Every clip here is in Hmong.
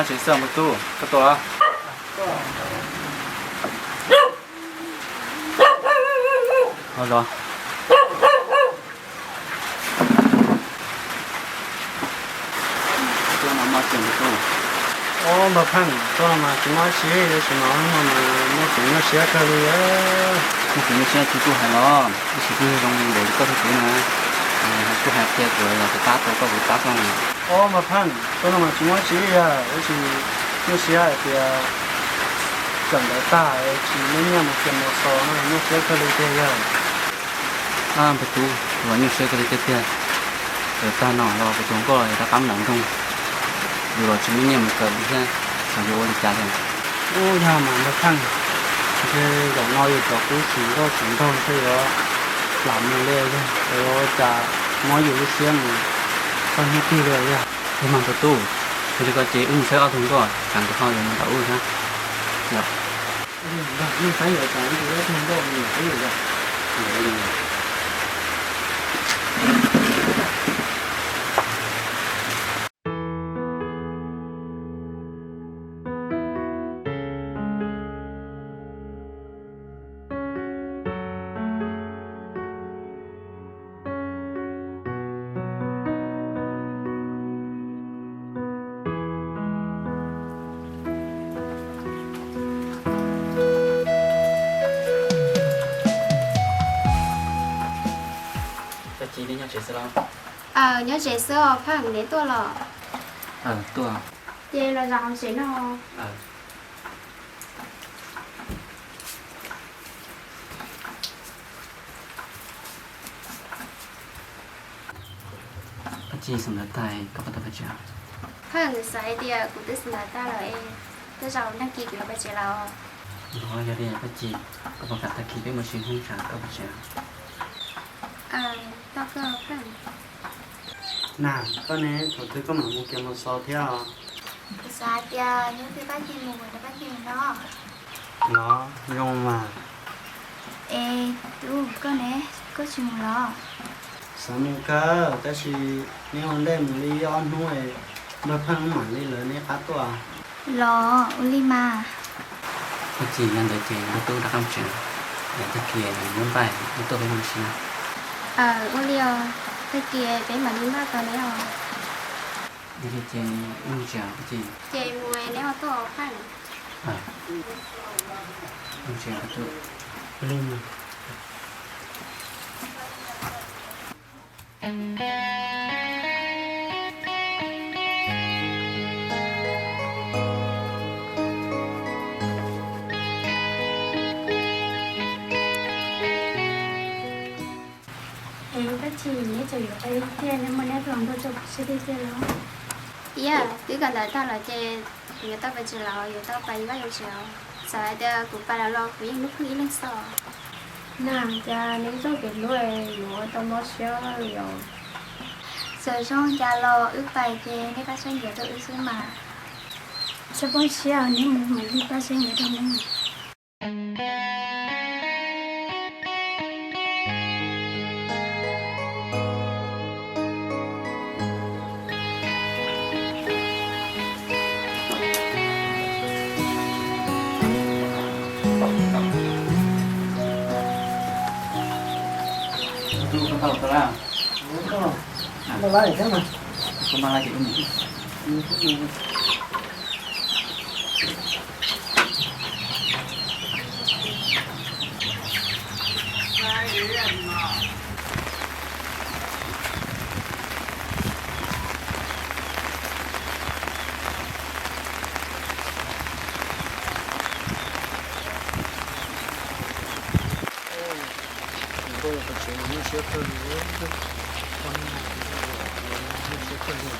Tsev xwb, me tub, koj tuaj los? Los los. Ob, npawg Pheej, tuaj no mas tsis muaj dab tsi, tab sis mas hnub no mas muaj kev nyuaj siab kawg li. Muaj kev nyuaj siab tsis tuaj hais los, tab sis kuj zoo ntev li koj tug txiv na, kuj hais qhia kuv los kuv pab tau koj kuv pab koj na. Ob, npawg Pheej, tuaj no mas tsis muaj dab tsi yog, tab sis nyuaj siab hais tias kawm ntawv tag tsis muaj nyiaj mus kiag mus xo no nyuaj siab kawg li tiag yog. Ab, npawg tub, kuv los nyuaj siab kawg li tiag tiag. Kawm tag no los kuv tus nkauj rov qab mus nram nroog, yus los tsis muaj nyiaj mus kawm li thiab, xyov yuav ua li cas li. Ub, yog mas npawg Pheej, ntshe zaum no yus cov kub tsis nkauj tsis nraug thiaj yuav plam mus li yog, yuav ua cas muab yus lub siab mus txog hnub twg li yog. Yog mas npawg tub, yog li ko ces wb mus saib ob tug nkauj, tsam nws ho yuav mus nram ub thiab. Paj Ci, neb nyob tsev xwb los? Nyob tsev xwb os, Pheej, neb tuaj los? Tuaj. Ces los zaum hauv tsev no. Paj Ci, xaus ntawv tag koj puas tau pais tsev? Pheej, xav hais tias kuv twb xaus ntawv tag lawm es tej zaum nag kis kuv yuav pais tsev lawm os. Los yog li Paj Ci, koj puas kam tag kis peb mus ua si ib hnub tsam koj pais tsev? Tau kawg Pheej. Na, koj ne, thaum twg koj mam mus kiag mus xaus thiab os? Kuv xav hais tias hnub twg Paj Ci mus nrog Paj Ci mus no. Los zoo mas. Es tub, koj ne, koj tsis mus los? Xav mus kawg, tab sis neb ua ntej mus li ob hnub, npawg Pheej mam li lawv neb qab tuaj. Los ua li mas. Paj Ci, yog ntawd ces npawg tub rov qab mus tsev, tag kis muab npaj wb tuaj peb mus ua si na. Ua li os, tag kis peb mam li npaj tos neb os. Yog li ces wb mus tsev Paj Ci. Ces mus neb ho tuaj os Pheej. Mus tsev Paj Ci. Ua li mas. Es Paj Ci, neb tseem yuav pais tiag, neb muab neb tus hluas nraug tso pov tseg tiag tiag los? Iab, twb kawm ntawv tag lawm ces kuv yuav tau pais tsev lawm, yuav tau pais vaj yuav tsev os. Txawm hais tias kuv pais lawm los kuv yeej hlub Pheej ib leeg xwb. Na, cas neb txoj kev hlub yuav ua tau mob siab li os. Txawm zoo cas los wb pais ces neb pab saib ntxiv rau wb xwb mas. Txhob poob siab, neb mus mam li pab saib ntxiv rau neb. Koj npaj los tau lawm? Koj npaj lawm thiab mas. Koj npaj lawm ces wb mus. Nkauj pais tsev mas nyuaj siab kawg li, poj niam nyuaj siab kawg li.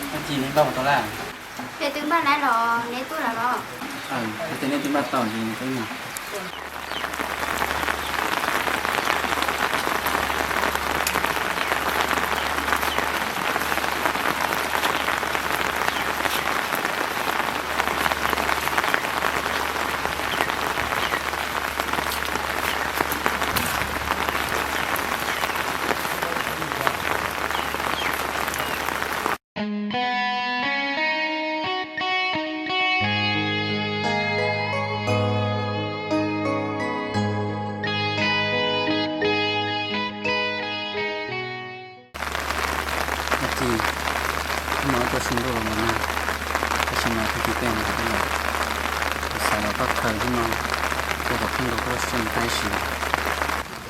Paj Ci, neb npaj puas tau lawm? Ces twb npaj lawm los neb tuaj lawm los? Ces nej twb npaj tau li peb mus. Tab sis no tuaj sib ntuj los mas, tab sis mas tag kis tej no kuv xav los toj khaws xwb no, ces kom pheej nkaus koj lub siab mus tag ib sim.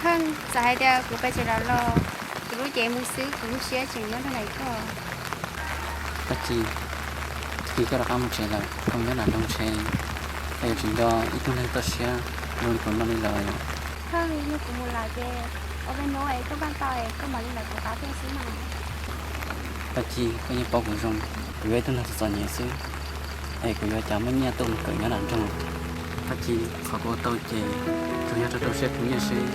Pheej, txawm hais tias kuv pais tsev lawm los kuv lub cev mus xwb, kuv lub siab tseem nyob rau ntawm koj. Tab sis tag kis koj rov qab mus tsev lawm, koj mus nyob nram nroog ntshe koj yuav tsis nco ib tug neeg toj siab zoo li kuv no li lawm. Pheej, yog kuv mus lawm ces ob peb hnub es koj npaj tau es koj mam li lawv kuv qab thiaj xwb mas. Tab sis koj yeej paub kuv zoo, kuv yog ib tug neeg txom txom nyem xwb, es kuv yuav cas muaj nyiaj tuaj mus kawm nyob nram nroog. Tab sis qhov kuv ua tau ces tsuas yog rau rau siab khwv nyiaj xwb.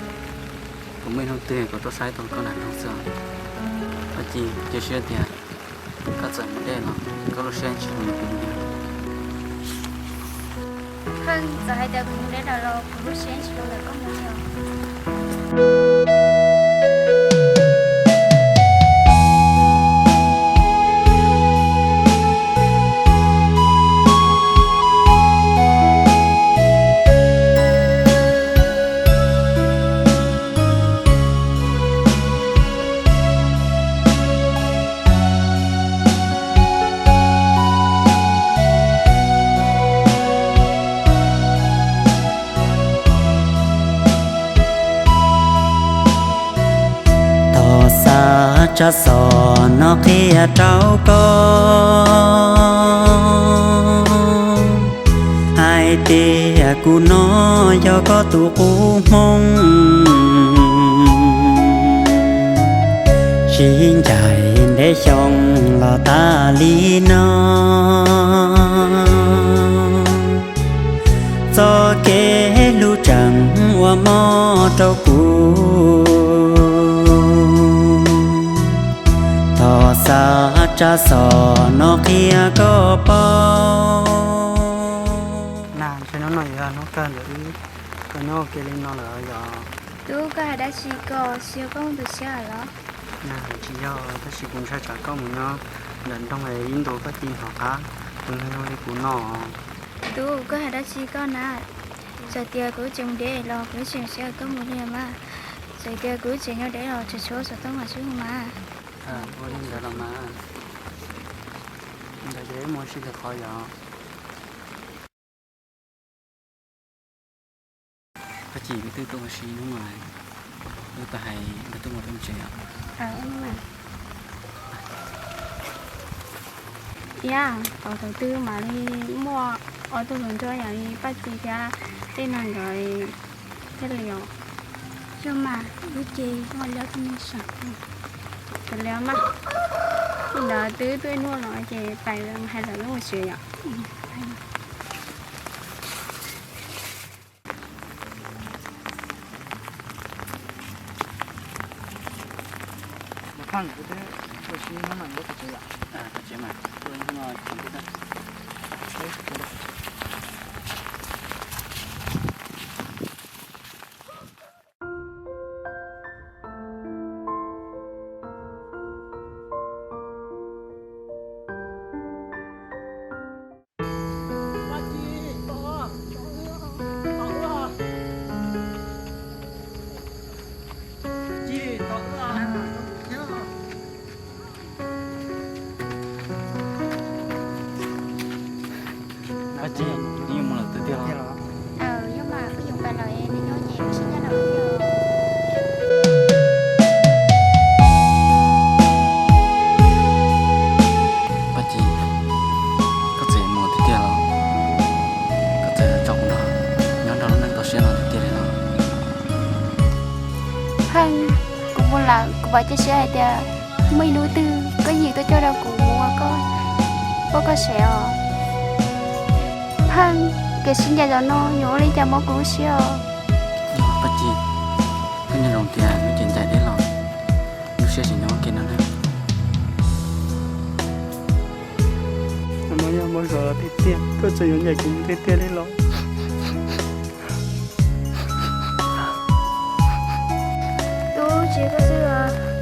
Kuv muaj ib hnub twg kuv tuaj saib tau koj nram nroog xwb. Tab sis cia siab tias koj txawm mus deb los koj lub siab tsis zoo li kuv li. Pheej, txawm hais tias kuv mus deb lawm los kuv lub siab tsis zoo li koj mus li os. Thov xa tsab xov no qhia rau koj, hais tias kuv no yog koj tus qub hmoob, sib ncaim ntev xyoo los tas li no. Txoj kev hlub tseem ua mob rau kuv. Thov xa tsab xov no qhia koj paub. Ntshe hnub no yog hnub kawg ntawm wb tau nyob ua ke li no lawm yog. Tub, koj hais dab tsi ko, tsis yog koj muaj tus tshiab los? Tsis yog, tab sis kuv ntshai tsam koj mus nyob ntawm nroog es ib ntus koj cia li hnov qab tus neeg zoo li kuv no. Tub, koj hais dab tsi koj na? Txawm tias kuv lub tsev mus deb los kuv lub tsev tsis ua koj mus li mas. Txawm tias kuv lub tsev nyob deb los tseem tshuav xov tooj mas sib hu mas. Ua li ntawd los mas. Li ntawd ces wb mus ua si lwm qhov yom. Koj cim, wb twb tuaj ua si hnub no, wb pab hais nkawd tuaj mus rau tsev os. Iab, qhov thaum twg mam li muaj ob tug hluas nraug yam li Paj Ci thiab Tej no nkawd thiaj li os. Yog mas, wb ces muaj li ob tug neeg saum. Kav liam mas, li ntawd twb tuaj ib hnub no ces pais hais lawv lub mus tsev yom. Paj Ci, neb yuav mus lawm tiag tiag los? Yog mas, wb yuav pais lawm, neb nyob ces wb sib ntsib dua. Paj Ci, koj txawm mus tiag tiag los? Koj txawm tso kuv nrog nyob nrog lub neej toj siab no tiag tiag li los? Pheej, kuv mus lawm, kuv vam thiab cia siab hais tias muaj ib hnub twg koj yeej tuaj coj rau kuv mus ua koj poj koj sev os. Pheej, kev sib ncaim zaum no yuav ua li cas mob kuv lub siab os? Paj Ci, koj nco ntsoov tias lub cev ncaim deb los lub siab tsis nyob ua ke no nawb. Hnub no yog mob zov los tiag tiag, koj tseem yuav ncaim kuv mus tiag tiag li los? Tub, tsis koj xwb os.